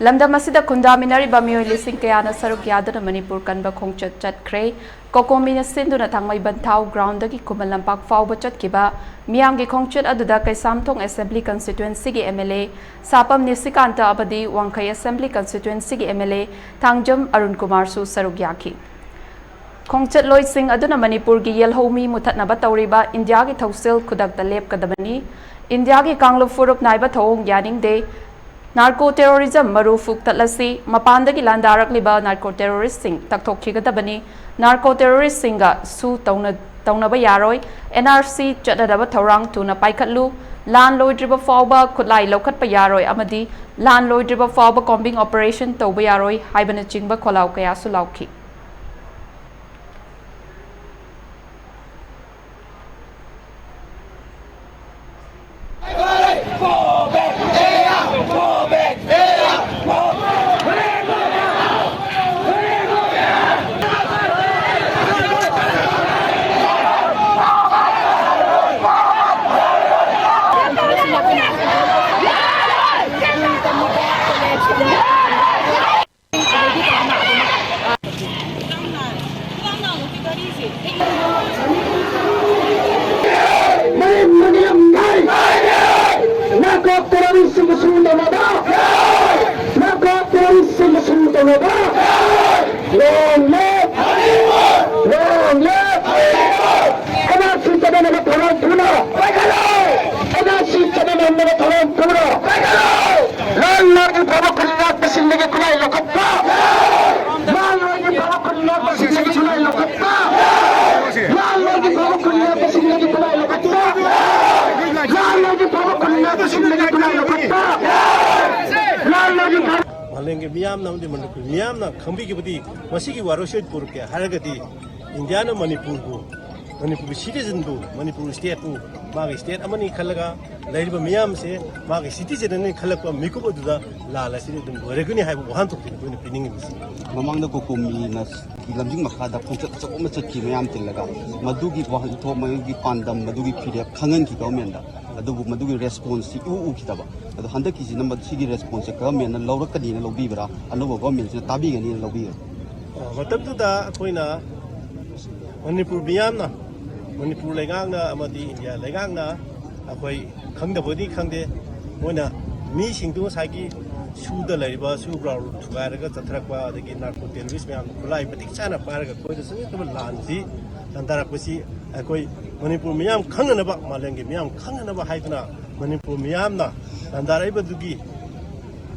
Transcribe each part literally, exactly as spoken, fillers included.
ꯂꯝꯗꯝ ꯑꯁꯤꯗ ꯈꯨꯟꯗꯥꯃꯤꯟꯅꯔꯤꯕ ꯃꯤꯑꯣꯏ ꯂꯤꯁꯤꯡ ꯀꯌꯥꯅ ꯁꯔꯨꯛ ꯌꯥꯗꯨꯅ ꯃꯅꯤꯄꯨꯔ ꯀꯟꯕ ꯈꯣꯡꯆꯠ ꯆꯠꯈ꯭ꯔꯦ꯫ ꯀꯣꯀꯣꯃꯤꯅ ꯁꯤꯟꯗꯨꯅ ꯊꯥꯡꯃꯩꯕꯟ ꯊꯥꯎ ꯒ꯭ꯔꯥꯎꯟꯗꯒꯤ ꯈꯨꯃꯟ ꯂꯝꯄꯥꯛ ꯐꯥꯎꯕ ꯆꯠꯈꯤꯕ ꯃꯤꯌꯥꯝꯒꯤ ꯈꯣꯡꯆꯠ ꯑꯗꯨꯗ ꯀꯩꯁꯥꯝꯊꯣꯡ ꯑꯦꯁꯦꯝꯕ꯭ꯂꯤ ꯀꯟꯁꯇꯤꯇ꯭ꯋꯦꯟꯁꯤꯒꯤ M L A Sapam Nishikanta ꯑꯃꯗꯤ ꯋꯥꯡꯈꯩ ꯑꯦꯁꯦꯝꯕ꯭ꯂꯤ ꯀꯟꯁꯇꯤꯇ꯭ꯋꯦꯟꯁꯤꯒꯤ M L A Thangjam Arun ꯀꯨꯃꯥꯔꯁꯨ ꯁꯔꯨꯛ ꯌꯥꯈꯤ꯫ ꯈꯣꯡꯆꯠꯂꯣꯏꯁꯤꯡ ꯑꯗꯨꯅ ꯃꯅꯤꯄꯨꯔꯒꯤ ꯌꯦꯜꯍꯧꯃꯤ ꯃꯨꯊꯠꯅꯕ ꯇꯧꯔꯤꯕ ꯏꯟꯗꯤꯌꯥꯒꯤ ꯊꯧꯁꯤꯜ ꯈꯨꯗꯛꯇ ꯂꯦꯞꯀꯗꯕꯅꯤ꯫ ꯏꯟꯗꯤꯌꯥꯒꯤ ꯀꯥꯡꯂꯨꯞ ꯐꯨꯔꯨꯞ ꯅꯥꯏꯕ ꯊꯧꯑꯣꯡ ꯌꯥꯅꯤꯡꯗꯦ꯫ ꯅꯥꯔꯀꯣ ꯇꯦꯔꯣꯔꯤꯖꯝ ꯃꯔꯨ ꯐꯨꯛꯇꯠꯂꯁꯤ꯫ ꯃꯄꯥꯟꯗꯒꯤ ꯂꯥꯟꯗꯥꯔꯛꯂꯤꯕ ꯅꯥꯔꯀꯣ ꯇꯦꯔꯣꯔꯤꯁꯁꯤꯡ ꯇꯛꯊꯣꯛꯈꯤꯒꯗꯕꯅꯤ꯫ ꯅꯥꯔꯀꯣ ꯇꯦꯔꯣꯔꯤꯁꯁꯤꯡꯒ ꯁꯨ ꯇꯧꯅ-, ꯇꯧꯅꯕ ꯌꯥꯔꯣꯏ꯫ ꯑꯦꯟ ꯑꯥꯔ ꯁꯤ ꯆꯠꯅꯅꯕ ꯊꯧꯔꯥꯡ ꯊꯨꯅ ꯄꯥꯏꯈꯠꯂꯨ꯫ ꯂꯥꯟ ꯂꯣꯏꯗ꯭ꯔꯤꯕ ꯐꯥꯎꯕ ꯈꯨꯠꯂꯥꯏ ꯂꯧꯈꯠꯄ ꯌꯥꯔꯣꯏ ꯑꯃꯗꯤ ꯂꯥꯟ ꯂꯣꯏꯗ꯭ꯔꯤꯕ ꯐꯥꯎꯕ ꯀꯣꯝꯕꯤꯡ ꯑꯣꯄꯔꯦꯁꯟ ꯇꯧꯕ ꯌꯥꯔꯣꯏ ꯍꯥꯏꯕꯅꯆꯤꯡꯕ ꯈꯣꯜꯂꯥꯎ ꯀꯌꯥꯁꯨ ꯂꯥꯎꯈꯤ꯫ ꯃꯔꯤꯝ ꯃꯅꯤꯌꯝ ꯅꯥꯏ꯫ ꯅꯥꯔꯀꯣ ꯇꯦꯔꯣꯔꯤꯁꯁꯤꯡꯕꯨ ꯁꯨ ꯇꯧꯅꯕ꯫ ꯅꯥꯔꯀꯣ ꯇꯦꯔꯣꯔꯤꯁꯁꯤꯡꯕꯨ ꯁꯨ ꯇꯧꯅꯕ꯫ Long live! Long live! N R C ꯆꯠꯅꯅꯕ ꯊꯧꯔꯥꯡ ꯊꯨꯅ ꯄꯥꯏꯈꯠꯂꯨ! ꯑꯦꯟ ꯑꯥꯔ ꯁꯤ ꯆꯠꯅꯅꯕ ꯊꯧꯔꯥꯡ ꯊꯨꯅ ꯄꯥꯏꯈꯠꯂꯨ! ꯂꯥꯟ ꯂꯣꯏꯗ꯭ꯔꯤ ꯐꯥꯎꯕ ꯈꯨꯟ ꯉꯥꯛꯄꯁꯤꯡꯗꯒꯤ ꯈꯨꯠꯂꯥꯏ ꯂꯧꯈꯠꯄ! ꯂꯥꯟ ꯂꯣꯏꯗ꯭ꯔꯤ ꯐꯥꯎꯕ ꯈꯨꯟ ꯉꯥꯛꯄꯁꯤꯡꯗꯒꯤ ꯈꯨꯠꯂꯥꯏ ꯂꯧꯈꯠꯄ! ꯂꯥꯟ ꯂꯣꯏꯗ꯭ꯔꯤ ꯐꯥꯎꯕ ꯈꯨꯟ ꯉꯥꯛꯄꯁꯤꯡꯗꯒꯤ ꯈꯨꯠꯂꯥꯏ ꯂꯧꯈꯠꯄ! ꯂꯥꯟ ꯂꯣꯏꯗ꯭ꯔꯤ ꯐꯥꯎꯕ ꯈꯨꯟ ꯉꯥꯛꯄꯁꯤꯡꯗꯒꯤ ꯈꯨꯠꯂꯥꯏ ꯂꯧꯈꯠꯄ! ꯂꯥꯟ ꯂꯣꯏꯗ꯭ꯔꯤ ꯐꯥꯎꯕ ꯃꯥꯂꯦꯝꯒꯤ ꯃꯤꯌꯥꯝꯅ ꯑꯃꯗꯤ ꯃꯅꯤꯄꯨꯔ ꯃꯤꯌꯥꯝꯅ ꯈꯪꯕꯤꯈꯤꯕꯗꯤ ꯃꯁꯤꯒꯤ ꯋꯥꯔꯣꯏꯁꯤꯟ ꯄꯨꯔꯛꯀꯦ ꯍꯥꯏꯔꯒꯗꯤ ꯏꯟꯗꯤꯌꯥꯅ ꯃꯅꯤꯄꯨꯔꯕꯨ, ꯃꯅꯤꯄꯨꯔꯒꯤ ꯁꯤꯇꯤꯖꯟꯕꯨ, ꯃꯅꯤꯄꯨꯔ ꯁ꯭ꯇꯦꯠꯄꯨ ꯃꯥꯒꯤ ꯁ꯭ꯇꯦꯠ ꯑꯃꯅꯤ ꯈꯜꯂꯒ ꯂꯩꯔꯤꯕ ꯃꯤꯌꯥꯝꯁꯦ ꯃꯥꯒꯤ ꯁꯤꯇꯤꯖꯟ ꯑꯃꯅꯤ ꯈꯜꯂꯛꯄ ꯃꯤꯀꯨꯞ ꯑꯗꯨꯗ ꯂꯥꯜ ꯑꯁꯤꯗꯤ ꯑꯗꯨꯝ ꯂꯣꯏꯔꯒꯅꯤ ꯍꯥꯏꯕ ꯋꯥꯍꯟꯊꯣꯛꯇꯨꯅꯤ ꯑꯩꯈꯣꯏꯅ ꯄꯤꯅꯤꯡꯉꯤꯕꯁꯤ꯫ ꯃꯃꯥꯡꯗ ꯀꯣꯀꯣꯃꯤꯅ ꯂꯝꯖꯤꯡ ꯃꯈꯥꯗ ꯈꯣꯡꯆꯠ ꯑꯆꯧꯕ ꯑꯃ ꯆꯠꯈꯤ ꯃꯌꯥꯝ ꯇꯤꯜꯂꯒ, ꯃꯗꯨꯒꯤ ꯋꯥꯍꯟꯊꯣꯛ, ꯃꯗꯨꯒꯤ ꯄꯥꯟꯗꯝ, ꯃꯗꯨꯒꯤ ꯐꯤꯔꯦꯞ ꯈꯪꯍꯟꯈꯤ ꯒꯣꯔꯃꯦꯟꯗ꯫ ꯑꯗꯨꯕꯨ ꯃꯗꯨꯒꯤ ꯔꯦꯁꯄꯣꯟꯁꯁꯤ ꯏꯎ ꯎꯈꯤꯗꯕ꯫ ꯑꯗꯣ ꯍꯟꯗꯛꯀꯤꯁꯤꯅ ꯃꯁꯤꯒꯤ ꯔꯦꯁꯄꯣꯟꯁꯁꯦ ꯒꯚꯔꯟꯃꯦꯟꯅ ꯂꯧꯔꯛꯀꯅꯤꯅ ꯂꯧꯕꯤꯕ꯭ꯔꯥ, ꯑꯅꯧꯕ ꯒꯚꯔꯟꯃꯦꯟꯁꯤꯅ ꯇꯥꯕꯤꯒꯅꯤꯅ ꯂꯧꯕꯤꯕ꯭ꯔꯥ? ꯑ, ꯃꯇꯝꯗꯨꯗ ꯑꯩꯈꯣꯏꯅ ꯃꯅꯤꯄꯨꯔ ꯃꯤꯌꯥꯝꯅ, ꯃꯅꯤꯄꯨꯔ ꯂꯩꯉꯥꯛꯅ ꯑꯃꯗꯤ ꯏꯟꯗꯤꯌꯥ ꯂꯩꯉꯥꯛꯅ ꯑꯩꯈꯣꯏ ꯈꯪꯗꯕꯗꯤ ꯈꯪꯗꯦ, ꯃꯣꯏꯅ ꯃꯤꯁꯤꯡꯗꯨ ꯉꯁꯥꯏꯒꯤ ꯁꯨꯗ ꯂꯩꯔꯤꯕ ꯁꯨ ꯒ꯭ꯔꯥꯎꯟ ꯊꯨꯒꯥꯏꯔꯒ ꯆꯠꯊꯔꯛꯄ, ꯑꯗꯒꯤ ꯅꯥꯔꯀꯣ ꯇꯦꯔꯣꯔꯤꯁ ꯃꯌꯥꯝ ꯈꯨꯠꯂꯥꯏ ꯃꯇꯤꯛ ꯆꯥꯅ ꯄꯥꯏꯔꯒ ꯑꯩꯈꯣꯏꯗ ꯆꯪꯉꯛꯇꯕ ꯂꯥꯟꯁꯤ ꯂꯥꯟꯗꯥꯔꯛꯄꯁꯤ ꯑꯩꯈꯣꯏ ꯃꯅꯤꯄꯨꯔ ꯃꯤꯌꯥꯝ ꯈꯪꯅꯅꯕ, ꯃꯥꯂꯦꯝꯒꯤ ꯃꯤꯌꯥꯝ ꯈꯪꯅꯅꯕ ꯍꯥꯏꯗꯨꯅ ꯃꯅꯤꯄꯨꯔ ꯃꯤꯌꯥꯝꯅ ꯂꯥꯟꯗꯥꯔꯛꯏꯕꯗꯨꯒꯤ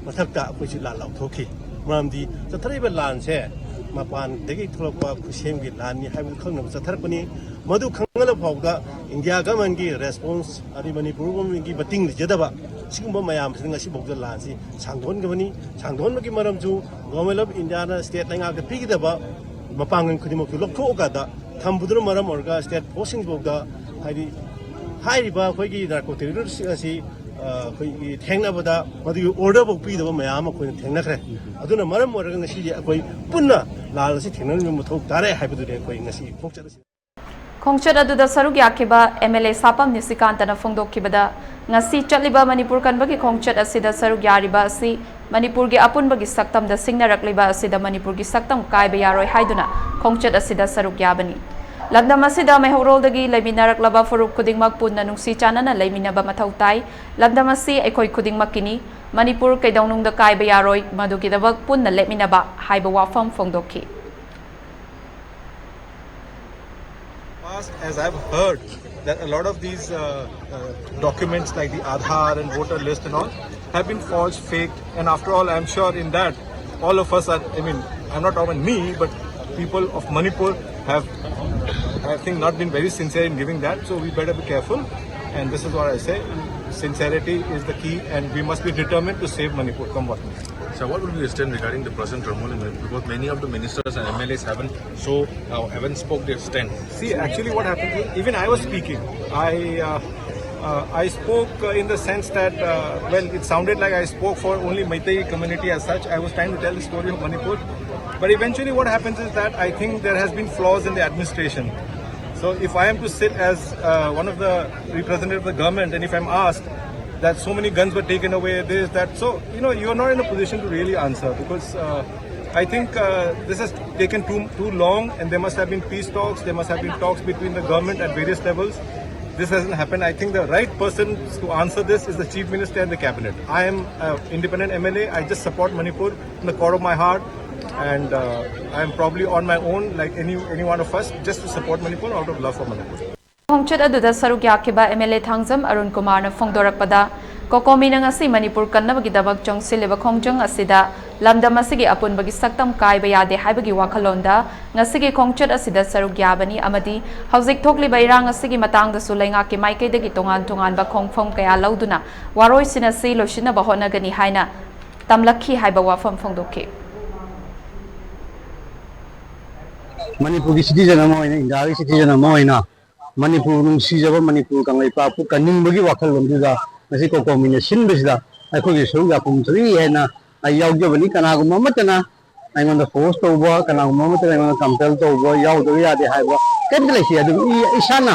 ꯃꯊꯛꯇ ꯑꯩꯈꯣꯏꯁꯨ ꯂꯥꯟ ꯂꯥꯎꯊꯣꯛꯈꯤ꯫ ꯃꯔꯝꯗꯤ ꯆꯠꯊꯔꯛꯏꯕ ꯂꯥꯟꯁꯦ ꯃꯄꯥꯟꯗꯒꯤ ꯊꯣꯛꯂꯛꯄ ꯈꯨꯠꯁꯦꯝꯒꯤ ꯂꯥꯟꯅꯤ ꯍꯥꯏꯕꯗꯨ ꯈꯪꯅꯕ ꯆꯠꯊꯔꯛꯄꯅꯤ꯫ ꯃꯗꯨ ꯈꯪꯍꯜꯂ ꯐꯥꯎꯕꯗ ꯏꯟꯗꯤꯌꯥ ꯒꯃꯦꯟꯒꯤ ꯔꯦꯁꯄꯣꯟꯁ, ꯑꯗꯩ ꯃꯅꯤꯄꯨꯔ ꯒꯃꯦꯟꯒꯤ ꯃꯇꯤꯡ ꯂꯩꯖꯗꯕ, ꯁꯤꯒꯨꯝꯕ ꯃꯌꯥꯝꯁꯤꯅ ꯉꯁꯤꯐꯥꯎꯗ ꯂꯥꯟꯁꯤ ꯁꯥꯡꯗꯣꯛꯍꯟꯈꯤꯕꯅꯤ꯫ ꯁꯥꯡꯗꯣꯛꯍꯟꯕꯒꯤ ꯃꯔꯝꯁꯨ ꯒꯣꯚꯔꯟꯃꯦꯟ ꯑꯣꯐ ꯏꯟꯗꯤꯌꯥꯅ ꯁ꯭ꯇꯦꯠ ꯂꯩꯉꯥꯛꯇ ꯄꯤꯒꯗꯕ ꯃꯄꯥꯡꯒꯜ ꯈꯨꯗꯤꯡꯃꯛꯁꯨ ꯂꯧꯊꯣꯛꯑꯀꯥꯟꯗ ꯊꯝꯕꯗꯨꯅ ꯃꯔꯝ ꯑꯣꯏꯔꯒ ꯁ꯭ꯇꯦꯠ ꯐꯣꯔꯁꯁꯤꯡꯐꯥꯎꯗ, ꯍꯥꯏꯗꯤ, ꯍꯥꯏꯔꯤꯕ ꯑꯩꯈꯣꯏꯒꯤ ꯅꯥꯔꯀꯣ ꯇꯦꯔꯣꯔꯤꯁꯁꯤꯡ ꯑꯁꯤ, ꯑ, ꯑꯩꯈꯣꯏꯒꯤ ꯊꯦꯡꯅꯕꯗ ꯃꯗꯨꯒꯤ ꯑꯣꯔꯗꯔꯐꯥꯎ ꯄꯤꯗꯕ ꯃꯌꯥꯝ ꯑꯃ ꯑꯩꯈꯣꯏꯅ ꯊꯦꯡꯅꯈ꯭ꯔꯦ꯫ ꯑꯗꯨꯅ ꯃꯔꯝ ꯑꯣꯏꯔꯒ ꯉꯁꯤꯗꯤ ꯑꯩꯈꯣꯏ ꯄꯨꯟꯅ ꯂꯥꯟ ꯑꯁꯤ ꯊꯦꯡꯅꯔꯤꯕ ꯃꯊꯧ ꯇꯥꯔꯦ ꯍꯥꯏꯕꯗꯨꯅꯤ ꯑꯩꯈꯣꯏ ꯉꯁꯤ ꯈꯣꯡꯆꯠ ꯑꯁꯤ꯫ ꯈꯣꯡꯆꯠ ꯑꯗꯨꯗ ꯁꯔꯨꯛ ꯌꯥꯈꯤꯕ ꯑꯦꯝ ꯑꯦꯜ ꯑꯦ ꯁꯥꯄꯝ ꯅꯤꯁꯤꯀꯥꯟꯇꯅ ꯐꯣꯡꯗꯣꯛꯈꯤꯕꯗ, ꯉꯁꯤ ꯆꯠꯂꯤꯕ ꯃꯅꯤꯄꯨꯔ ꯀꯟꯕꯒꯤ ꯈꯣꯡꯆꯠ ꯑꯁꯤꯗ ꯁꯔꯨꯛ ꯌꯥꯔꯤꯕ ꯑꯁꯤ ꯃꯅꯤꯄꯨꯔꯒꯤ ꯑꯄꯨꯟꯕꯒꯤ ꯁꯛꯇꯝꯗ ꯁꯤꯡꯅꯔꯛꯂꯤꯕ ꯑꯁꯤꯗ ꯃꯅꯤꯄꯨꯔꯒꯤ ꯁꯛꯇꯝ ꯀꯥꯏꯕ ꯌꯥꯔꯣꯏ ꯍꯥꯏꯗꯨꯅ ꯈꯣꯡꯆꯠ ꯑꯁꯤꯗ ꯁꯔꯨꯛ ꯌꯥꯕꯅꯤ꯫ ꯂꯝꯗꯝ ꯑꯁꯤꯗ ꯃꯩꯍꯧꯔꯣꯜꯗꯒꯤ ꯂꯩꯃꯤꯟꯅꯔꯛꯂꯕ ꯐꯨꯔꯨꯞ ꯈꯨꯗꯤꯡꯃꯛ ꯄꯨꯟꯅ ꯅꯨꯡꯁꯤ ꯆꯥꯟꯅꯅ ꯂꯩꯃꯤꯟꯅꯕ ꯃꯊꯧ ꯇꯥꯏ꯫ ꯂꯝꯗꯝ ꯑꯁꯤ ꯑꯩꯈꯣꯏ ꯈꯨꯗꯤꯡꯃꯛꯀꯤꯅꯤ꯫ ꯃꯅꯤꯄꯨꯔ ꯀꯩꯗꯧꯅꯨꯡꯗ ꯀꯥꯏꯕ ꯌꯥꯔꯣꯏ꯫ ꯃꯗꯨꯒꯤꯗꯃꯛ ꯄꯨꯟꯅ ꯂꯦꯞꯃꯤꯟꯅꯕ ꯍꯥꯏꯕ ꯋꯥꯐꯝ ꯐꯣꯡꯗꯣꯛꯈꯤ꯫ Past, as I've heard, that a lot of these uh, uh, documents like the Aadhaar and voter list and all have been false, faked, and after all, I'm sure in that all of us are, I mean, I'm not talking me, but people of Manipur have, I think, not been very sincere in giving that, so we better be careful. And this is what I say, sincerity is the key, and we must be determined to save Manipur, come what may. So what will be your stand regarding the present turmoil in Manipur? Because many of the ministers and M L As haven't so uh, haven't spoke their stand. See, actually, what happened is, even I was speaking. I uh, uh, I spoke uh, in the sense that, uh, well, it sounded like I spoke for only Meitei community as such. I was trying to tell the story of Manipur. But eventually, what happens is that I think there has been flaws in the administration. So if I am to sit as uh, one of the representative of the government, and if I'm asked that so many guns were taken away, this, that, so, you know, you're not in a position to really answer because uh, I think uh, this has taken too too long, and there must have been peace talks. There must have been talks between the government at various levels. This hasn't happened. I think the right person to answer this is the chief minister and the cabinet. I am an independent M L A. I just support Manipur in the core of my heart, and uh, I am probably on my own, like any any one of us, just to support Manipur out of love for Manipur. ꯈꯣꯡꯆꯠ ꯑꯗꯨꯗ ꯁꯔꯨꯛ ꯌꯥꯈꯤꯕ M L A Thangjam Arun ꯀꯨꯃꯥꯔꯅ ꯐꯣꯡꯗꯣꯔꯛꯄꯗ, ꯀꯣꯀꯣꯃꯤꯅ ꯉꯁꯤ ꯃꯅꯤꯄꯨꯔ ꯀꯟꯅꯕꯒꯤꯗꯃꯛ ꯆꯪꯁꯤꯜꯂꯤꯕ ꯈꯣꯡꯖꯪ ꯑꯁꯤꯗ ꯂꯝꯗꯝ ꯑꯁꯤꯒꯤ ꯑꯄꯨꯟꯕꯒꯤ ꯁꯛꯇꯝ ꯀꯥꯏꯕ ꯌꯥꯗꯦ ꯍꯥꯏꯕꯒꯤ ꯋꯥꯈꯜꯂꯣꯟꯗ ꯉꯁꯤꯒꯤ ꯈꯣꯡꯆꯠ ꯑꯁꯤꯗ ꯁꯔꯨꯛ ꯌꯥꯕꯅꯤ ꯑꯃꯗꯤ ꯍꯧꯖꯤꯛ ꯊꯣꯛꯂꯤꯕ ꯏꯔꯥꯡ ꯑꯁꯤꯒꯤ ꯃꯇꯥꯡꯗꯁꯨ ꯂꯩꯉꯥꯛꯀꯤ ꯃꯥꯏꯀꯩꯗꯒꯤ ꯇꯣꯉꯥꯟ ꯇꯣꯉꯥꯟꯕ ꯈꯣꯡꯐꯝ ꯀꯌꯥ ꯂꯧꯗꯨꯅ ꯋꯥꯔꯣꯏꯁꯤꯟ ꯑꯁꯤ ꯂꯣꯏꯁꯤꯟꯅꯕ ꯍꯣꯠꯅꯒꯅꯤ ꯍꯥꯏꯅ ꯇꯝꯂꯛꯈꯤ ꯍꯥꯏꯕ ꯋꯥꯐꯝ ꯐꯣꯡꯗꯣꯛꯈꯤ꯫ ꯃꯅꯤꯄꯨꯔꯒꯤ ꯁꯤꯇꯤꯖꯟ ꯑꯃ ꯑꯣꯏꯅ, ꯏꯟꯗꯤꯌꯥꯒꯤ ꯁꯤꯇꯤꯖꯟ ꯑꯃ ꯑꯣꯏꯅ, ꯃꯅꯤꯄꯨꯔ ꯅꯨꯡꯁꯤꯖꯕ ꯃꯅꯤꯄꯨꯔ ꯀꯪꯂꯩꯄꯥꯛꯄꯨ ꯀꯟꯅꯤꯡꯕꯒꯤ ꯋꯥꯈꯜꯂꯣꯟꯗꯨꯗ ꯉꯁꯤ ꯀꯣꯀꯣꯃꯤꯅ ꯁꯤꯟꯕꯁꯤꯗ ꯑꯩꯈꯣꯏꯒꯤ ꯁꯔꯨꯛ ꯌꯥꯐꯝ ꯊꯣꯛꯏ ꯍꯥꯏꯅ ꯑꯩ ꯌꯥꯎꯖꯕꯅꯤ꯫ ꯀꯅꯥꯒꯨꯝꯕ ꯑꯃꯠꯇꯅ ꯑꯩꯉꯣꯟꯗ ꯐꯣꯔꯁ ꯇꯧꯕ, ꯀꯅꯥꯒꯨꯝꯕ ꯑꯃꯠꯇꯅ ꯑꯩꯉꯣꯟꯗ ꯀꯝꯄꯦꯜ ꯇꯧꯕ, ꯌꯥꯎꯗꯕ ꯌꯥꯗꯦ ꯍꯥꯏꯕ ꯀꯔꯤꯝꯇ ꯂꯩꯇꯦ꯫ ꯑꯗꯨꯕꯨ ꯑꯩ ꯏꯁꯥꯅ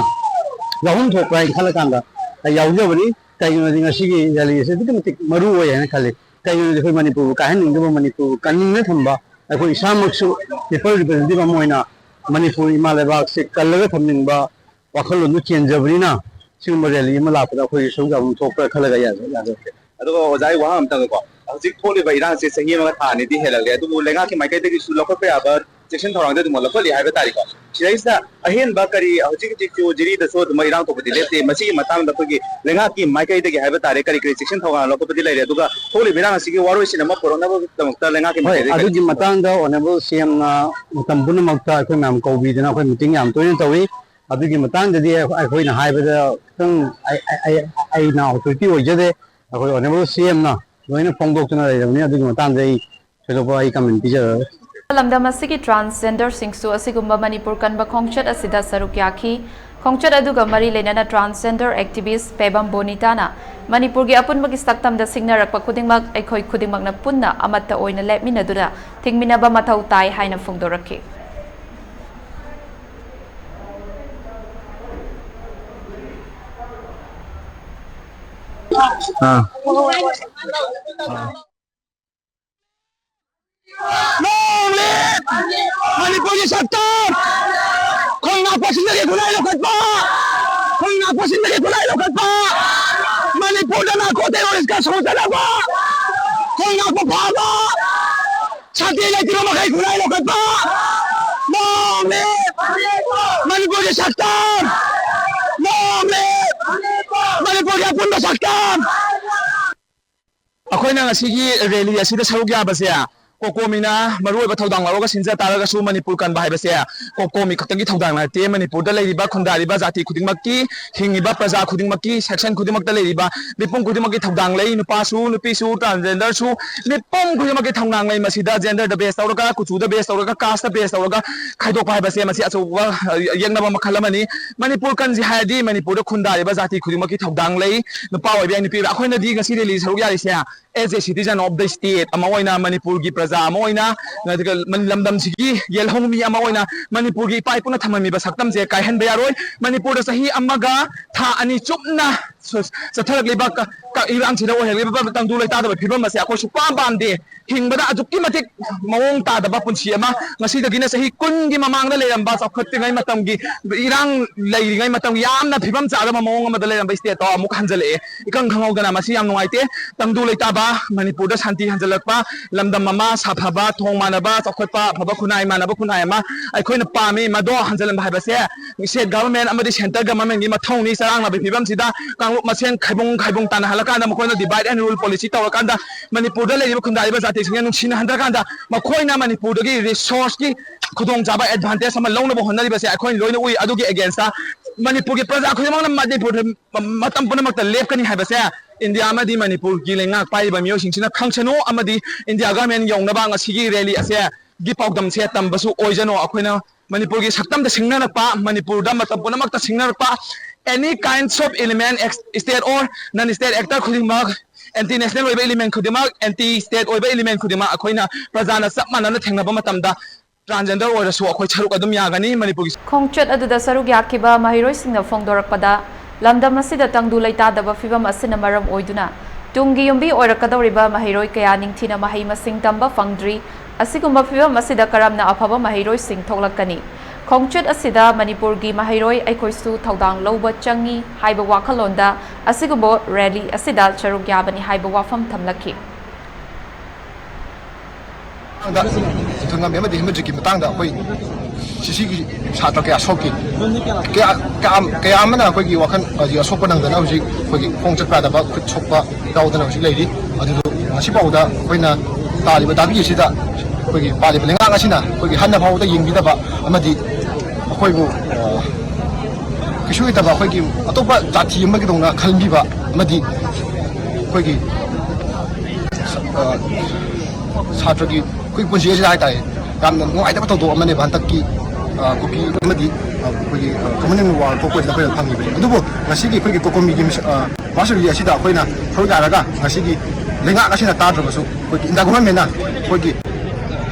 ꯌꯥꯎꯐꯝ ꯊꯣꯛꯄ ꯍꯥꯏꯅ ꯈꯜꯂꯀꯥꯟꯗ ꯑꯩ ꯌꯥꯎꯖꯕꯅꯤ꯫ ꯀꯩꯒꯤꯅꯣꯗꯤ ꯉꯁꯤꯒꯤ ꯔꯦꯂꯤ ꯑꯁꯤ ꯑꯗꯨꯛꯀꯤ ꯃꯇꯤꯛ ꯃꯔꯨ ꯑꯣꯏ ꯍꯥꯏꯅ ꯈꯜꯂꯤ꯫ ꯀꯩꯒꯤꯅꯣꯗꯤ ꯑꯩꯈꯣꯏ ꯃꯅꯤꯄꯨꯔꯕꯨ ꯀꯥꯏꯍꯟꯅꯤꯡꯗꯕ, ꯃꯅꯤꯄꯨꯔꯕꯨ ꯀꯟꯅꯤꯡꯅ ꯊꯝꯕ, ꯑꯩꯈꯣꯏ ꯏꯁꯥꯃꯛꯁꯨ ꯄꯤꯄꯜ ꯔꯤꯄ꯭ꯔꯖꯦꯟꯇꯦꯇꯤꯚ ꯑꯃ ꯑꯣꯏꯅ ꯃꯅꯤꯄꯨꯔ ꯏꯃꯥ ꯂꯩꯕꯥꯛꯁꯦ ꯀꯜꯂꯒ ꯊꯝꯅꯤꯡꯕ ꯋꯥꯈꯜꯂꯣꯟꯗꯨ ꯆꯦꯟꯖꯕꯅꯤꯅ, ꯁꯤꯒꯨꯝꯕ ꯔꯦꯂꯤ ꯑꯃ ꯂꯥꯛꯄꯗ ꯑꯩꯈꯣꯏꯁꯨ ꯁꯔꯨꯛ ꯌꯥꯐꯝ ꯊꯣꯛꯄ꯭ꯔꯥ ꯈꯜꯂꯒ ꯌꯥꯖ-, ꯌꯥꯖꯔꯛꯀꯦ꯫ ꯑꯗꯨꯒ ꯑꯣꯖꯥ, ꯑꯩ ꯋꯥꯍꯪ ꯑꯝꯇꯪꯒꯀꯣ, ꯍꯧꯖꯤꯛ ꯊꯣꯛꯂꯤꯕ ꯏꯔꯥꯡꯁꯦ ꯆꯍꯤ ꯑꯃꯒ ꯊꯥ ꯑꯅꯤꯗꯤ ꯍꯦꯜꯂꯛꯂꯦ, ꯑꯗꯨꯕꯨ ꯂꯩꯉꯥꯛꯀꯤ ꯃꯥꯏꯀꯩꯗꯒꯤꯁꯨ ꯂꯧꯈꯠꯄ ꯌꯥꯕ ꯆꯦꯛꯁꯤꯟ ꯊꯧꯔꯥꯡꯗꯤ ꯑꯗꯨꯝ ꯂꯧꯈꯠꯂꯤ ꯍꯥꯏꯕ ꯇꯥꯔꯦꯀꯣ꯫ ꯁꯤꯗꯩꯁꯤꯗ ꯑꯍꯦꯟꯕ ꯀꯔꯤ, ꯍꯧꯖꯤꯛ ꯍꯧꯖꯤꯛꯁꯨ ꯖꯤꯔꯤꯗꯁꯨ ꯑꯗꯨꯝ ꯏꯔꯥꯡ ꯊꯣꯛꯄꯗꯤ ꯂꯦꯞꯇꯦ, ꯃꯁꯤꯒꯤ ꯃꯇꯥꯡꯗ ꯑꯩꯈꯣꯏꯒꯤ ꯂꯩꯉꯥꯛꯀꯤ ꯃꯥꯏꯀꯩꯗꯒꯤ ꯍꯥꯏꯕ ꯇꯥꯔꯦ, ꯀꯔꯤ ꯀꯔꯤ ꯆꯦꯛꯁꯤꯟ ꯊꯧꯔꯥꯡ ꯂꯧꯈꯠꯄꯗꯤ ꯂꯩꯔꯦ, ꯑꯗꯨꯒ ꯊꯣꯛꯂꯤꯕ ꯏꯔꯥꯡ ꯑꯁꯤꯒꯤ ꯋꯥꯔꯣꯏꯁꯤꯟ ꯑꯃ ꯄꯨꯔꯛꯅꯕꯒꯤꯗꯃꯛꯇ ꯂꯩꯉꯥꯛꯀꯤ ꯍꯣꯏ, ꯃꯥꯏꯀꯩꯗꯒꯤ ꯀꯔꯤ ꯑꯗꯨꯒꯤ ꯃꯇꯥꯡꯗ ꯑꯣꯅꯔꯦꯕꯜ ꯁꯤ ꯑꯦꯝꯅ ꯃꯇꯝ ꯄꯨꯝꯅꯃꯛꯇ ꯑꯩꯈꯣꯏ ꯃꯌꯥꯝ ꯀꯧꯕꯤꯗꯅ ꯑꯩꯈꯣꯏ ꯃꯤꯇꯤꯡ ꯌꯥꯝ ꯇꯣꯏꯅ ꯇꯧꯏ꯫ ꯑꯗꯨꯒꯤ ꯃꯇꯥꯡꯗꯗꯤ ꯑꯩꯈꯣꯏꯅ ꯍꯥꯏꯕꯗ ꯈꯤꯇꯪ ꯑꯩ-, ꯑꯩ-, ꯑꯩ-, ꯑꯩꯅ ꯑꯣꯊꯣꯔꯤꯇꯤ ꯑꯣꯏꯖꯗꯦ꯫ ꯑꯩꯈꯣꯏ ꯑꯣꯅꯔꯦꯕꯜ ꯁꯤ ꯑꯦꯝꯅ ꯂꯣꯏꯅ ꯐꯣꯡꯗꯣꯛꯇꯨꯅ ꯂꯩꯔꯕꯅꯤ꯫ ꯑꯗꯨꯒꯤ ꯃꯇꯥꯡꯗ ꯑꯩ ꯊꯣꯏꯗꯣꯛꯄ ꯑꯩ ꯀꯃꯦꯟ ꯄꯤꯖꯔꯔꯣꯏ꯫ ꯂꯝꯗꯝ ꯑꯁꯤꯒꯤ ꯇ꯭ꯔꯥꯟꯁꯖꯦꯟꯗꯔꯁꯤꯡꯁꯨ ꯑꯁꯤꯒꯨꯝꯕ ꯃꯅꯤꯄꯨꯔ ꯀꯟꯕ ꯈꯣꯡꯆꯠ ꯑꯁꯤꯗ ꯁꯔꯨꯛ ꯌꯥꯈꯤ꯫ ꯈꯣꯡꯆꯠ ꯑꯗꯨꯒ ꯃꯔꯤ ꯂꯩꯅꯅ ꯇ꯭ꯔꯥꯟꯁꯖꯦꯟꯗꯔ ꯑꯦꯛꯇꯤꯚꯤꯁ꯭ꯠ ꯄꯦꯕꯝ ꯕꯣꯅꯤꯇꯥꯅ ꯃꯅꯤꯄꯨꯔꯒꯤ ꯑꯄꯨꯟꯕꯒꯤ ꯁꯛꯇꯝꯗ ꯁꯤꯡꯅꯔꯛꯄ ꯈꯨꯗꯤꯡꯃꯛ ꯑꯩꯈꯣꯏ ꯈꯨꯗꯤꯡꯃꯛꯅ ꯄꯨꯟꯅ ꯑꯃꯠꯇ ꯑꯣꯏꯅ ꯂꯦꯞꯃꯤꯟꯅꯗꯨꯅ ꯊꯤꯡꯃꯤꯟꯅꯕ ꯃꯊꯧ ꯇꯥꯏ ꯍꯥꯏꯅ ꯐꯣꯡꯗꯣꯔꯛꯈꯤ꯫ ꯑꯥ꯫ Long live! ꯃꯅꯤꯄꯨꯔꯒꯤ ꯁꯛꯇꯝ! ꯈꯣꯡꯅꯥꯛꯄꯁꯤꯡꯗꯒꯤ ꯈꯨꯠꯂꯥꯏ ꯂꯧꯈꯠꯄ! ꯈꯣꯡꯅꯥꯛꯄꯁꯤꯡꯗꯒꯤ ꯈꯨꯠꯂꯥꯏ ꯂꯧꯈꯠꯄ! ꯃꯅꯤꯄꯨꯔꯗ ꯅꯥꯔꯀꯣ ꯇꯦꯔꯣꯔꯤꯁꯀ ꯁꯣꯛꯆꯅꯕ! ꯈꯣꯡꯅꯥꯛꯄ ꯐꯥꯕ! ꯁꯥꯟꯇꯤ ꯂꯩꯇ꯭ꯔꯤꯕ ꯃꯈꯩ ꯈꯨꯠꯂꯥꯏ ꯂꯧꯈꯠꯄ! Long live! ꯃꯅꯤꯄꯨꯔꯒꯤ ꯁꯛꯇꯝ! Long live! ꯃꯅꯤꯄꯨꯔꯒꯤ ꯑꯄꯨꯟꯕ ꯁꯛꯇꯝ! ꯑꯩꯈꯣꯏꯅ ꯉꯁꯤꯒꯤ ꯔꯦꯂꯤ ꯑꯁꯤꯗ ꯁꯔꯨꯛ ꯌꯥꯕꯁꯦ, ꯀꯣꯀꯣꯃꯤꯅ ꯃꯔꯨꯑꯣꯏꯕ ꯊꯧꯗꯥꯡ ꯂꯧꯔꯒ ꯁꯤꯟꯖ ꯇꯥꯔꯒꯁꯨ, ꯃꯅꯤꯄꯨꯔ ꯀꯟꯕ ꯍꯥꯏꯕꯁꯦ ꯀꯣꯀꯣꯃꯤ ꯈꯛꯇꯪꯒꯤ ꯊꯧꯗꯥꯡ ꯅꯠꯇꯦ꯫ ꯃꯅꯤꯄꯨꯔꯗ ꯂꯩꯔꯤꯕ, ꯈꯨꯟꯗꯥꯔꯤꯕ ꯖꯥꯇꯤ ꯈꯨꯗꯤꯡꯃꯛꯀꯤ, ꯍꯤꯡꯉꯤꯕ ꯄ꯭ꯔꯖꯥ ꯈꯨꯗꯤꯡꯃꯛꯀꯤ, section ꯈꯨꯗꯤꯡꯃꯛꯇ ꯂꯩꯔꯤꯕ ꯃꯤꯄꯨꯝ ꯈꯨꯗꯤꯡꯃꯛꯀꯤ ꯊꯧꯗꯥꯡ ꯂꯩ꯫ ꯅꯨꯄꯥꯁꯨ, ꯅꯨꯄꯤꯁꯨ, transgenderꯁꯨ, ꯃꯤꯄꯨꯝ ꯈꯨꯗꯤꯡꯃꯛꯀꯤ ꯊꯧꯗꯥꯡ ꯂꯩ꯫ ꯃꯁꯤꯗ genderꯗ base ꯇꯧꯔꯒ, ꯀꯨꯆꯨꯗ base ꯇꯧꯔꯒ, casteꯇ base ꯇꯧꯔꯒ ꯈꯥꯏꯗꯣꯛꯄ ꯍꯥꯏꯕꯁꯦ, ꯃꯁꯤ ꯑꯆꯧꯕ, ꯑ, ꯌꯦꯛꯅꯕ ꯃꯈꯜ ꯑꯃꯅꯤ꯫ ꯃꯅꯤꯄꯨꯔ ꯀꯟꯁꯤ ꯍꯥꯏꯔꯗꯤ ꯃꯅꯤꯄꯨꯔꯗ ꯈꯨꯟꯗꯥꯔꯤꯕ ꯖꯥꯇꯤ ꯈꯨꯗꯤꯡꯃꯛꯀꯤ ꯊꯧꯗꯥꯡ ꯂꯩ꯫ ꯅꯨꯄꯥ ꯑꯣꯏꯕ ꯌꯥꯏ, ꯅꯨꯄꯤ ꯑꯣꯏꯕ ꯌꯥꯏ꯫ ꯑꯩꯈꯣꯏꯅꯗꯤ ꯉꯁꯤ ꯔꯦꯂꯤ ꯁꯔꯨꯛ ꯌꯥꯔꯤꯁꯦ, as a citizen of the state ꯑꯃ ꯑꯣꯏꯅ, ꯃꯅꯤꯄꯨꯔꯒꯤ ꯄ꯭ꯔꯖꯥ ꯑꯃ ꯑꯣꯏꯅ, ꯑꯗꯨꯒ ꯂꯝꯗꯝꯁꯤꯒꯤ ꯌꯦꯜꯍꯧꯃꯤ ꯑꯃ ꯑꯣꯏꯅ, ꯃꯅꯤꯄꯨꯔꯒꯤ ꯏꯄꯥ ꯏꯄꯨꯅ ꯊꯝꯂꯝꯃꯤꯕ ꯁꯛꯇꯝꯁꯦ ꯀꯥꯏꯍꯟꯕ ꯌꯥꯔꯣꯏ꯫ ꯃꯅꯤꯄꯨꯔꯗ ꯆꯍꯤ ꯑꯃꯒ ꯊꯥ ꯑꯅꯤ ꯆꯨꯞꯅ ꯆꯠꯊꯔꯛꯂꯤꯕ ꯀ-, ꯀ-, ꯏꯔꯥꯡꯁꯤꯗ ꯑꯣꯏꯍꯜꯂꯤꯕ ꯇꯪꯗꯨ ꯂꯩꯇꯥꯗꯕ ꯐꯤꯕꯝ ꯑꯁꯦ ꯑꯩꯈꯣꯏ ꯁꯨꯛꯄꯥꯝ ꯄꯥꯝꯗꯦ꯫ ꯍꯤꯡꯕꯗ ꯑꯗꯨꯛꯀꯤ ꯃꯇꯤꯛ ꯃꯑꯣꯡ ꯇꯥꯗꯕ ꯄꯨꯟꯁꯤ ꯑꯃ, ꯉꯁꯤꯗꯒꯤꯅ ꯆꯍꯤ ꯀꯨꯟꯒꯤ ꯃꯃꯥꯡꯗ ꯂꯩꯔꯝꯕ, ꯆꯥꯎꯈꯠꯇ꯭ꯔꯤꯉꯩ ꯃꯇꯝꯒꯤ, ꯏꯔꯥꯡ ꯂꯩꯔꯤꯉꯩ ꯃꯇꯝꯒꯤ ꯌꯥꯝꯅ ꯐꯤꯕꯝ ꯆꯥꯗꯕ ꯃꯑꯣꯡ ꯑꯃꯗ ꯂꯩꯔꯝꯕ stateꯇꯣ ꯑꯃꯨꯛ ꯍꯟꯖꯜꯂꯛꯑꯦ꯫ ꯏꯈꯪ ꯈꯪꯍꯧꯗꯅ꯫ ꯃꯁꯤ ꯌꯥꯝ ꯅꯨꯡꯉꯥꯏꯇꯦ꯫ ꯇꯪꯗꯨ ꯂꯩꯇꯥꯕ, ꯃꯅꯤꯄꯨꯔꯗ ꯁꯥꯟꯇꯤ ꯍꯟꯖꯜꯂꯛꯄ, ꯂꯝꯗꯝ ꯑꯃ ꯁꯥꯐꯕ, ꯊꯣꯡ ꯃꯥꯟꯅꯕ, ꯆꯥꯎꯈꯠꯄ, ꯑꯐꯕ ꯈꯨꯟꯅꯥꯏ ꯃꯥꯟꯅꯕ ꯈꯨꯟꯅꯥꯏ ꯑꯃ ꯑꯩꯈꯣꯏꯅ ꯄꯥꯝꯃꯤ꯫ ꯃꯗꯣ ꯍꯟꯖꯜꯍꯟꯕ ꯍꯥꯏꯕꯁꯦ state government ꯑꯃꯗꯤ centre governmentꯀꯤ ꯃꯊꯧꯅꯤ꯫ ꯆꯔꯥꯡꯅꯕ ꯐꯤꯕꯝꯁꯤꯗ ꯀꯥꯡꯂꯨꯞ ꯃꯁꯦꯟ ꯈꯥꯏꯕꯨꯡ ꯈꯥꯏꯕꯨꯡ ꯇꯥꯅꯍꯜꯂꯀꯥꯟꯗ, ꯃꯈꯣꯏꯅ divide and rule policy ꯇꯧꯔꯀꯥꯟꯗ, ꯃꯅꯤꯄꯨꯔꯗ ꯂꯩꯔꯤꯕ ꯈꯨꯟꯗꯥꯔꯤꯕ ꯖꯥꯇꯤꯁꯤꯡꯅ ꯅꯨꯡꯁꯤꯅꯍꯟꯗ꯭ꯔꯀꯥꯟꯗ, ꯃꯈꯣꯏꯅ ꯃꯅꯤꯄꯨꯔꯗꯒꯤ resourceꯀꯤ ꯈꯨꯗꯣꯡꯆꯥꯕ, advantage ꯑꯃ ꯂꯧꯅꯕ ꯍꯣꯠꯅꯔꯤꯕꯁꯦ ꯑꯩꯈꯣꯏꯅ ꯂꯣꯏꯅ ꯎꯏ꯫ ꯑꯗꯨꯒꯤ againstꯇ ꯃꯅꯤꯄꯨꯔꯒꯤ ꯄ꯭ꯔꯖꯥ ꯈꯨꯗꯤꯡꯃꯛꯅ ꯃꯅꯤꯄꯨꯔꯗ ꯃꯇꯝ ꯄꯨꯝꯅꯃꯛꯇ ꯂꯦꯞꯀꯅꯤ ꯍꯥꯏꯕꯁꯦ ꯏꯟꯗꯤꯌꯥ ꯑꯃꯗꯤ ꯃꯅꯤꯄꯨꯔꯒꯤ ꯂꯩꯉꯥꯛ ꯄꯥꯏꯔꯤꯕ ꯃꯤꯑꯣꯏꯁꯤꯡꯁꯤꯅ ꯈꯪꯁꯅꯨ, ꯑꯃꯗꯤ ꯏꯟꯗꯤꯌꯥ government ꯌꯧꯅꯕ ꯉꯁꯤꯒꯤ rally ꯑꯁꯦ ꯒꯤ ꯄꯥꯎꯗꯝꯁꯦ ꯇꯝꯕꯁꯨ ꯑꯣꯏꯖꯅꯨ꯫ ꯑꯩꯈꯣꯏꯅ ꯃꯅꯤꯄꯨꯔꯒꯤ ꯁꯛꯇꯝꯗ ꯁꯤꯡꯅꯔꯛꯄ, ꯃꯅꯤꯄꯨꯔꯗ ꯃꯇꯝ ꯄꯨꯝꯅꯃꯛꯇ ꯁꯤꯡꯅꯔꯛꯄ any kinds of element, ex-, state or non state actor ꯈꯨꯗꯤꯡꯃꯛ, anti national ꯑꯣꯏꯕ element ꯈꯨꯗꯤꯡꯃꯛ, anti state ꯑꯣꯏꯕ element ꯈꯨꯗꯤꯡꯃꯛ ꯑꯩꯈꯣꯏꯅ ꯄ꯭ꯔꯖꯥꯅ ꯆꯞ ꯃꯥꯟꯅꯅ ꯊꯦꯡꯅꯕ ꯃꯇꯝꯗ transgender ꯑꯣꯏꯔꯁꯨ ꯑꯩꯈꯣꯏ ꯁꯔꯨꯛ ꯑꯗꯨꯝ ꯌꯥꯒꯅꯤ꯫ ꯃꯅꯤꯄꯨꯔꯒꯤ ꯈꯣꯡꯆꯠ ꯑꯗꯨꯗ ꯁꯔꯨꯛ ꯌꯥꯈꯤꯕ ꯃꯍꯩꯔꯣꯏꯁꯤꯡꯅ ꯐꯣꯡꯗꯣꯔꯛꯄꯗ, ꯂꯝꯗꯝ ꯑꯁꯤꯗ ꯇꯪꯗꯨ ꯂꯩꯇꯥꯗꯕ ꯐꯤꯚꯝ ꯑꯁꯤꯅ ꯃꯔꯝ ꯑꯣꯏꯗꯨꯅ ꯇꯨꯡꯒꯤ ꯌꯨꯝꯕꯤ ꯑꯣꯏꯔꯛꯀꯗꯧꯔꯤꯕ ꯃꯍꯩꯔꯣꯏ ꯀꯌꯥ ꯅꯤꯡꯊꯤꯅ ꯃꯍꯩ ꯃꯁꯤꯡ ꯇꯝꯕ ꯐꯪꯗ꯭ꯔꯤ꯫ ꯑꯁꯤꯒꯨꯝꯕ ꯐꯤꯚꯝ ꯑꯁꯤꯗ ꯀꯔꯝꯅ ꯑꯐꯕ ꯃꯍꯩꯔꯣꯏꯁꯤꯡ ꯊꯣꯛꯂꯛꯀꯅꯤ? ꯈꯣꯡꯆꯠ ꯑꯁꯤꯗ ꯃꯅꯤꯄꯨꯔꯒꯤ ꯃꯍꯩꯔꯣꯏ ꯑꯩꯈꯣꯏꯁꯨ ꯊꯧꯗꯥꯡ ꯂꯧꯕ ꯆꯪꯏ ꯍꯥꯏꯕ ꯋꯥꯈꯜꯂꯣꯟꯗ ꯑꯁꯤꯒꯨꯝꯕ ꯔꯦꯂꯤ ꯑꯁꯤꯗ ꯁꯔꯨꯛ ꯌꯥꯕꯅꯤ ꯍꯥꯏꯕ ꯋꯥꯐꯝ ꯊꯝꯂꯛꯈꯤ꯫ ꯃꯇꯥꯡꯗ ꯊꯣꯏꯉꯝꯕꯤ ꯑꯃꯗꯤ ꯍꯦꯃꯟꯖꯤꯠꯀꯤ ꯃꯇꯥꯡꯗ ꯑꯩꯈꯣꯏ ꯁꯤꯁꯤꯒꯤ ꯁꯥꯇ꯭ꯔ ꯀꯌꯥ ꯁꯣꯛꯈꯤ꯫ ꯀꯌꯥ ꯀꯌꯥ ꯀꯌꯥ ꯑꯃꯅ ꯑꯩꯈꯣꯏꯒꯤ ꯋꯥꯈꯜ ꯍꯧꯖꯤꯛ ꯑꯁꯣꯛꯄ ꯅꯪꯗꯅ ꯍꯧꯖꯤꯛ ꯑꯩꯈꯣꯏꯒꯤ ꯈꯣꯡ ꯆꯠꯄ ꯌꯥꯗꯕ ꯈꯨꯠ ꯁꯣꯛꯄ ꯌꯥꯎꯗꯅ ꯍꯧꯖꯤꯛ ꯂꯩꯔꯤ꯫ ꯑꯗꯨꯕꯨ ꯉꯁꯤ ꯐꯥꯎꯕꯗ ꯑꯩꯈꯣꯏꯅ ꯇꯥꯔꯤꯕ ꯗꯥꯕꯤ ꯑꯁꯤꯗ ꯑꯩꯈꯣꯏꯒꯤ ꯄꯥꯜꯂꯤꯕ ꯂꯩꯉꯥꯛ ꯑꯁꯤꯅ ꯑꯩꯈꯣꯏꯒꯤ ꯍꯟꯅ ꯐꯥꯎꯕꯗ ꯌꯦꯡꯕꯤꯗꯕ ꯑꯃꯗꯤ ꯑꯩꯈꯣꯏꯕꯨ ꯀꯩꯁꯨ ꯂꯩꯇꯕ ꯑꯩꯈꯣꯏꯒꯤ ꯑꯇꯣꯞꯄ ꯖꯥꯇꯤ ꯑꯃꯒꯤꯗꯧꯅ ꯈꯟꯕꯤꯕ ꯑꯃꯗꯤ ꯑꯩꯈꯣꯏꯒꯤ ꯁꯥꯇ꯭ꯔꯒꯤ ꯑꯩꯈꯣꯏꯒꯤ ꯄꯨꯟꯁꯤ ꯑꯁꯤꯗ ꯍꯥꯏꯇꯥꯔꯦ ꯌꯥꯝꯅ ꯅꯨꯡꯉꯥꯏꯇꯕ ꯊꯧꯗꯣꯛ ꯑꯃꯅꯦꯕ ꯍꯟꯗꯛꯀꯤ ꯀꯨꯀꯤ ꯑꯃꯗꯤ ꯑꯩꯈꯣꯏꯒꯤ ꯀꯃꯟꯋꯦꯜꯊ ꯊꯣꯛꯄꯁꯤꯗ ꯑꯩꯈꯣꯏꯅ ꯐꯪꯉꯤꯕꯅꯤ꯫ ꯑꯗꯨꯕꯨ ꯉꯁꯤꯒꯤ ꯑꯩꯈꯣꯏꯒꯤ ꯀꯣꯀꯣꯃꯤꯒꯤ ꯃꯥꯁ ꯔꯦꯂꯤ ꯑꯁꯤꯗ ꯑꯩꯈꯣꯏꯅ ꯁꯔꯨꯛ ꯌꯥꯔꯒ ꯉꯁꯤꯒꯤ ꯂꯩꯉꯥꯛ ꯑꯁꯤꯅ ꯇꯥꯗ꯭ꯔꯕꯁꯨ ꯑꯩꯈꯣꯏꯒꯤ ꯏꯟꯗꯤꯌꯥ ꯒꯣꯚꯔꯟꯃꯦꯟꯅ ꯑꯩꯈꯣꯏꯒꯤ